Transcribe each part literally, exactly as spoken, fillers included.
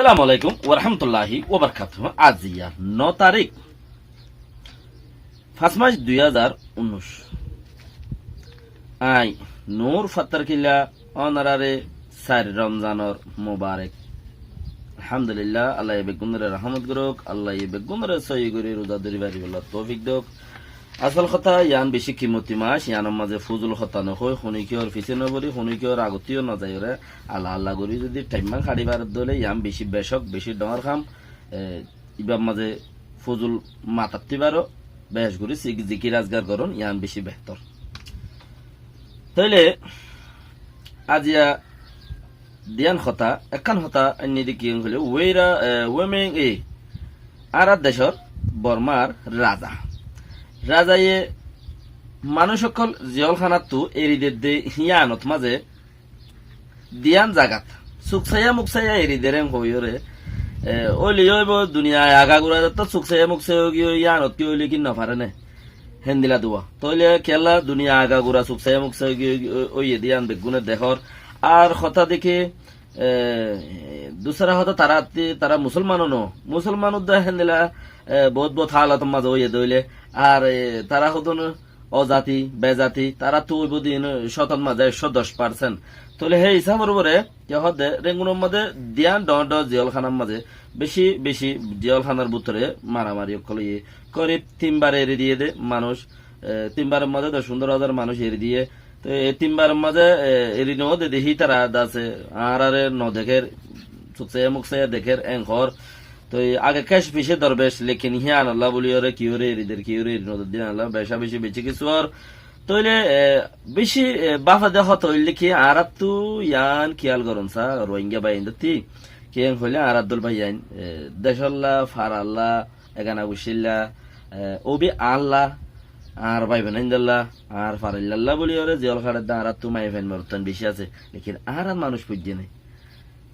Assalamu alaikum warahmatulláhi wabarakátuhu. Aijja no tarík, fañs mac dui házar unnúic. Añí Nur Fattarkilla, ónorare sair Romzanor mubarek. Alhamdulillah, Allaye beggúnore rahmot gorouk, Allaye beggúnore sóiyi gorí ruza dóri faribálla toufik douk. Asól hotá, yián beci kimoti mac, yiánor mazé fuzul hotá no hoi, honikiyór fisé no fori, honikiyór agottí yó no zaiyóre, Allah Allah gorí zodi thaim man hári faredde óile yián beci becók, beci dhoóñr ham. E, ibár mazé fuzul matattí baró, bec gorí zikir azkar gorón, yián beci behtor. Tóile aijja diyán hotá, ekkán hotá ainní de ki hoilé, wéra, e, wémeng e, añárar decór Bormar raza. Razaye manúic ókkol ziyólkánattu eri dedde, yiánot mazé diyán zagat suk saiya muk saiya eri der en hoiyóre, e, óile yó óibo, duniyai agagura zattó suk saiya muk saiya óigiyoi, yiánot ki óile ki no fare né? Héndilla duwa. Tóile kiyólla duniyai agagura suk saiya muk saiya óigiyoi, ói-, óiye de yián beggúne dehór. Ar hotá de ki, e, dusra hotá, tará atti, tará musolman ó no. Musolman ó de héndilla, e, bout bout halotor mazé óiye de óile. Ar, e, tará hodún ozati, bezati, taráttu óibo de yián cótor mazé ekcó doc percent. Tóile hé hísafor uore ki hoó de, Rengunor mazé diyán dhoóñr dhoóñr ziyólkánat mazé beci beci ziyólkánar bútore maramari ókkol óiye. Korib tin bar eri diyé de manúic, e, tin baror mazé doc fundoro házar manúic eri diyé. Te e tin baror mazé, e, eri no de de hítara de asé, añárare no dekér, suk saiya muk saiya dekér, en hoór. Toi age kec fisé dorbec, lekin híyanolla buli yóre kiyóre eri der, kiyóre eri no der de yíanolla beca beci beci kissú ór. Tóile, e, beci, e, báfa de hotá óilde ki, añáráttu yián kiyal goron sa, Rohingya báiyaindótti. Kiyén hoilé añárar dóil báiyain, e, decólla, faralla, egana guccílla, e, óbi añálla, añár báibonaindólla, añár faraillalla buli yóre ziyól háçedde añáráttu maiyafuain morotfuain beci asé. Lekin añárar manúic foijjé nái.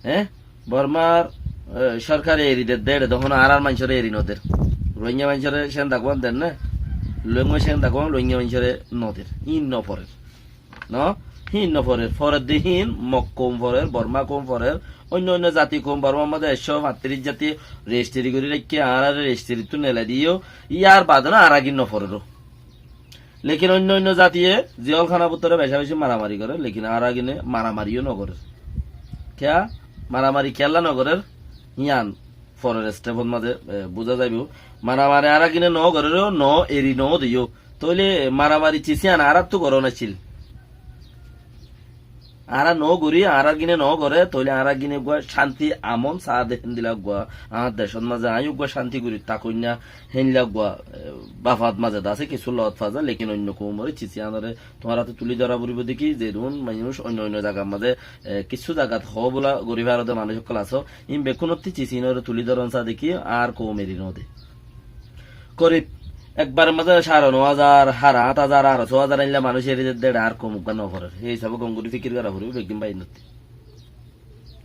Eé? Bormar, e, sorkare eri der de, ere de hono añárar maincóre eri no der. Rohingya maincóre cénda kuán der né? Rohingya cénda kuán, Rohingya maincóre no der. Híin no forer. No? Híin no forer. Forer de híin, Mog koum forer, Borma koum forer, oinno oinno zati koum, Bormar modé ekcó fañttiríc zati rejistiri gorí raikké, añárare rejistirittú nelai diyó, yar bade no añáragin no forer ó. Lekin oinno oinno zatiye ziyólkana bútore beca beci maramari gorer, lekin añáragine maramari yó no gorer. Kiyá? Maramari kiyólla no gorer? Híyan forer stepot mazé, e, buza zaibo. Maramari añáragine no gorer ó, no eri no de yó. Tóile maramari cis yían añáráttu goron accíl. Añára no gorí, añáragine no gore, tóile añáragine eggúa cánti amon saá de héndilla eggúa. Añár decót mazé aññí eggúa cánti gorí tákoi na, héndilla eggúa, e, báfat mazé de asé, kissú lot fa za, lekin oinno koumoré cis yíanoré tuáñrattú tulí dóra foribó de ki, zedún manúic oinno oinno zagar mazé, e, kissú zagat hoó bóla gorí faro de manúic ókkol asó, ín bekkúnottí cis yíanoré tulí dóron saá de ki, añár koum eri no de. Korib ekbar mazé sáre no házar, sáre áñt házar, ar só házar éilla manúic eri der de, añár koum uggúa no forer. Hé hísabe gom gorí fikir gora foribó beggín báiyaindótti.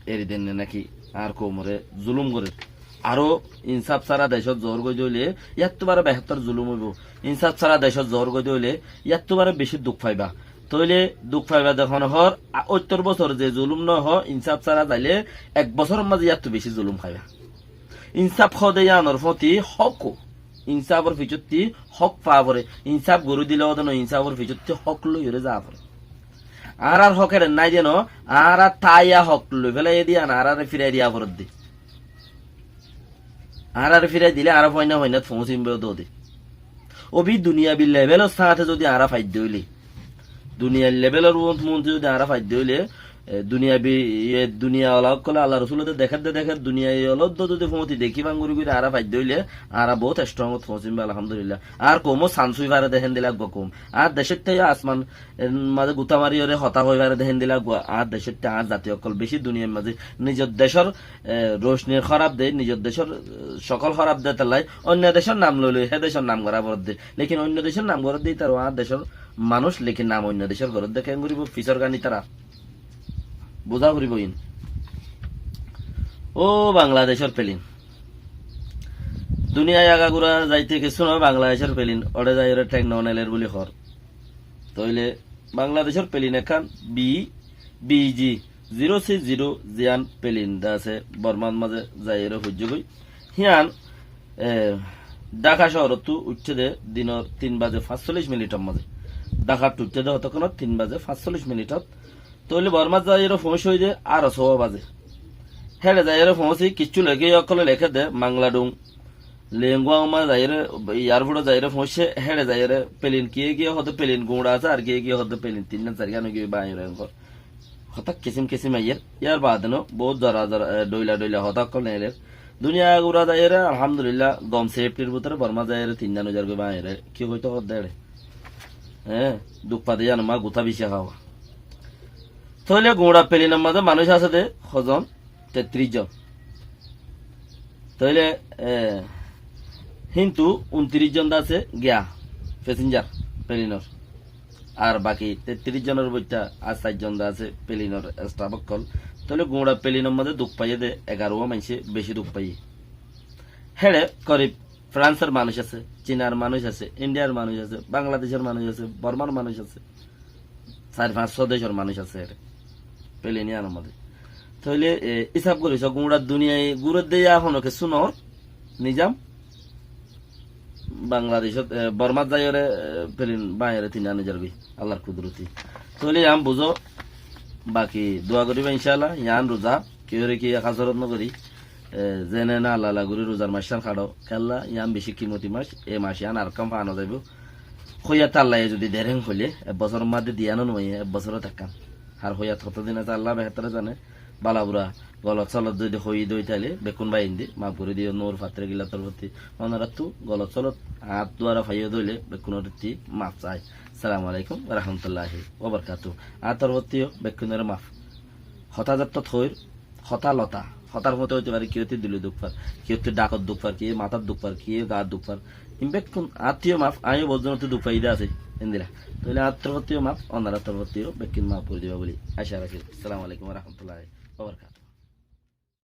Eri der né náki añár koumoré zulúm gorer. Aró insáf sára decót zoór goi de óile, yáttu baré behéttor zulúm óibo. Insáf sára decót zoór goi de óile, yáttu baré bicí duk faiba. Tóile duk faiba de hone hoór, a, óttor bosór ze zulúm no hoó, insáf sára zaile ek bosóror mazé yáttu bicí zulúm faiba. Insáf hoó de yíanor fóti hók ó. Insáfor fiçótti hók faa foré. Insáf gorí dile ódon ó, insáfor fiçótti hók loiyóre zaa foré. Añárar hók ere nái de no, añára táiya hók loi félaiyé de yían añárare firai diya foredde. Añárare firai dile añára foinna foinnat foóñsim be dóde. Óbi duniyabi lebelor sañte zodi añára faidde óile, duniyair lebelor uont muont zodi añára faidde óile, e, duniyabi, e, duniya ola ókkole Allah Rosul ode dekér de dekér, duniya e oloddo zodi foóñti dekí bangori gori añára faidde óile, añára bout strong ot foóñsim be, alhamdulillah. Añár koumó sans ói fare de héndilla eggúa koum. Añár decótte yó asman er mazé guta mari yóre hotá hoi fare de héndilla eggúa. Añár decótte añár zati ókkol bicí duniyair mazé nizor decór e, rocnir hóraf de, nizor decór, e, cokól hóraf de, tollai oinno decór nam loi loi hé decór nam gorá foredde. Lekin oinno decór nam goredde ítara añár decór manúic, lekin nam oinno decór goredde. Keén goríbo? Fisór gan ítara. Buzá foribó iín. Ó Bangladecór pelin. Duniyai agagura zaite kessú no, Bangladecór pelin. Óre zaiyóre théng no neler buli hoór. Tóile Bangladecór pelin ekkán bi, bi ji, zero six zero ziyán pelin de asé, Bormár mazé zaiyóre foijjé goi. Híyan, e, Dhaka cóoróttu uiththé de dinor tin baze fañssollic minitor mazé. Dhakattu uiththé de hotókkonot? Tin baze fañssollic minitot. Tóile Bormát zaiyóre foóñsiyé de aró sówa baze. Héçe zaiyóre foóñsi kiccú lekíyé ókkole leké de, Mangladung, Lengua, umá zaiyóre, airportot zaiyóre foóñsiyé, héçe zaiyóre pelin kiyé kiyé hoó de pelin guñça asé, ar kiyé kiyé hoó de pelin tinnán sairgán óigiyoi báñgiyóre engor. Hotá kisim kisim aiyér. Yar baade no, bout zora zora, e, dhoila dhoila hotá ókkol neeler. Duniya gura zaiyóre, alhamdulillah, gom seftir bútore Bormá zaiyóre tinnán uizar goi báñgiyóre. Ki hoitó hoó de éçe? Hé, duk fade yían, umá gutá bicí háwa. Tóile guñça pelinor mazé manúic asé de hozon? Tettiríc zon. Tóile, e, híntu untiríc zon de asé giya, fesinjar pelinor. Ar baki tettiríc zonor bútore ar sair zon de asé pelinor estaf ókkol. Tóile guñça pelinor mazé duk faiyé de egaruwá maincé bicí duk faiyé. Héçe korib Fransor manúic asé, Cinar manúic asé, Indhiyar manúic asé, Bangladecor manúic asé, Bormár manúic asé. Sair fañs só decor manúic asé ere. Pelin yíanor mazé. Tóile, e, hísab gorí só, guñça duniyai gúrer de yá hono kessú noó, nizam. Bangladecót, e, Bormát zaiyóre, e, pelin báñgiyóre tinnán uizar goi, Allar kuduroti. Tóile yían buzó, baki dua goríba incállah, yían ruza, kiyóre ki ek hazorot nogorí, e, zene nalala gorí ruzar maccán haçó, kiyólla yían bicí kimoti mac, e mac yían arekkán faa nozaibóu. Hoiyat Allaye zodi derén hoilé, ek bosóror mazé diyá no nuaiyé, ek bosórot ekkán. Ar hoiyat hotodin asé Allah behétore zane, bala bura, golot solot zodi hoiyí de ói táile, bekkún báiyain de, maf gorí diyó, Nur Fattire Gilla torfótti, onorattú golot solot, añár duara faiyó de óile, bekkúnottú maf sai. Assalamu alaikum wa rahmatullahi wa barakatuhu. Añár torfóttiyó bekkúnoré maf. Hotá zettót hoóir, hotá lotá. Hotár fúañti óite fare, kiyóttu dile duk far, kiyóttu dhakot duk far, kiyé matát duk far, kiyé gaat duk far. Iín bekkún añáttu yó maf, aññí yó boóut zonottú duk faiyí de asé, endilla. Tóile añár torfóttu yó maf, onorár torfóttu yó bekkún maf gorí diba buli aca rakír. Assalamu alaikum wa rahmatullahi wa barakatuhu.